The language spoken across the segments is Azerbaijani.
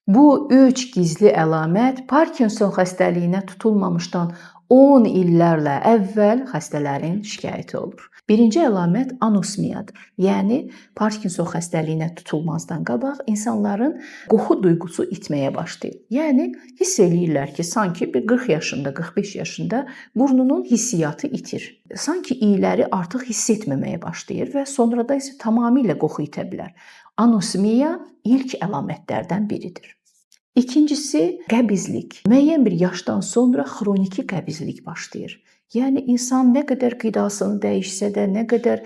Bu üç gizli əlamət Parkinson xəstəliyinə tutulmamışdan 10 illərlə əvvəl xəstələrin şikayəti olur. Birinci əlamət anosmiyadır. Yəni Parkinson xəstəliyinə tutulmazdan qabaq insanların qoxu duyğusu itməyə başlayır. Yəni hiss eləyirlər ki, sanki bir 40 yaşında, 45 yaşında burnunun hissiyatı itir. Sanki iyləri artıq hiss etməməyə başlayır və sonra da isə tamamilə qoxu itə bilər. Anosmiya ilk əlamətlərdən biridir. İkincisi qəbizlik. Müəyyən bir yaşdan sonra xroniki qəbizlik başlayır. Yəni insan nə qədər qidasını dəyişsə də, nə qədər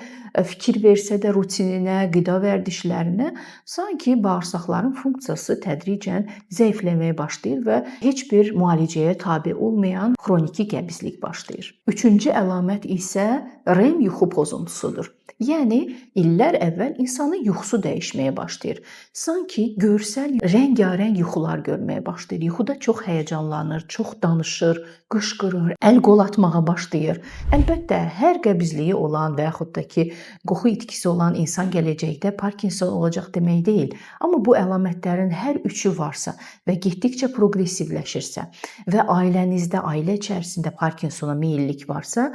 fikir versə də rutininə, qida vərdişlərinə, sanki bağırsaqların funksiyası tədricən zəifləməyə başlayır və heç bir müalicəyə tabe olmayan xroniki qəbizlik başlayır. Üçüncü əlamət isə REM yuxu pozuntusudur. Yəni illər əvvəl insanın yuxusu dəyişməyə başlayır. Sanki görsəl rəngarəng yuxular görməyə başlayır. Yuxuda çox həyəcanlanır, çox danışır, qışqırır, əl-qol atmağa başlayır. Əlbəttə, hər qəbizliyi olan və yaxud da ki, qoxu itkisi olan insan gələcəkdə Parkinson olacaq demək deyil. Amma bu əlamətlərin hər üçü varsa və getdikcə proqressivləşirsə və ailənizdə, ailə içərisində Parkinsona meyillik varsa,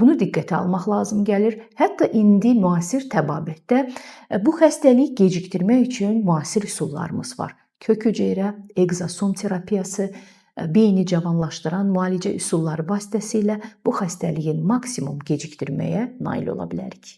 bunu diqqətə almaq lazım gəlir. Hətta indi müasir təbabətdə bu xəstəliyi gecikdirmək üçün müasir üsullarımız var. Kök hüceyrə, ekzosom terapiyası, beyni cavanlaşdıran müalicə üsulları vasitəsilə bu xəstəliyin maksimum gecikdirməyə nail ola bilərik.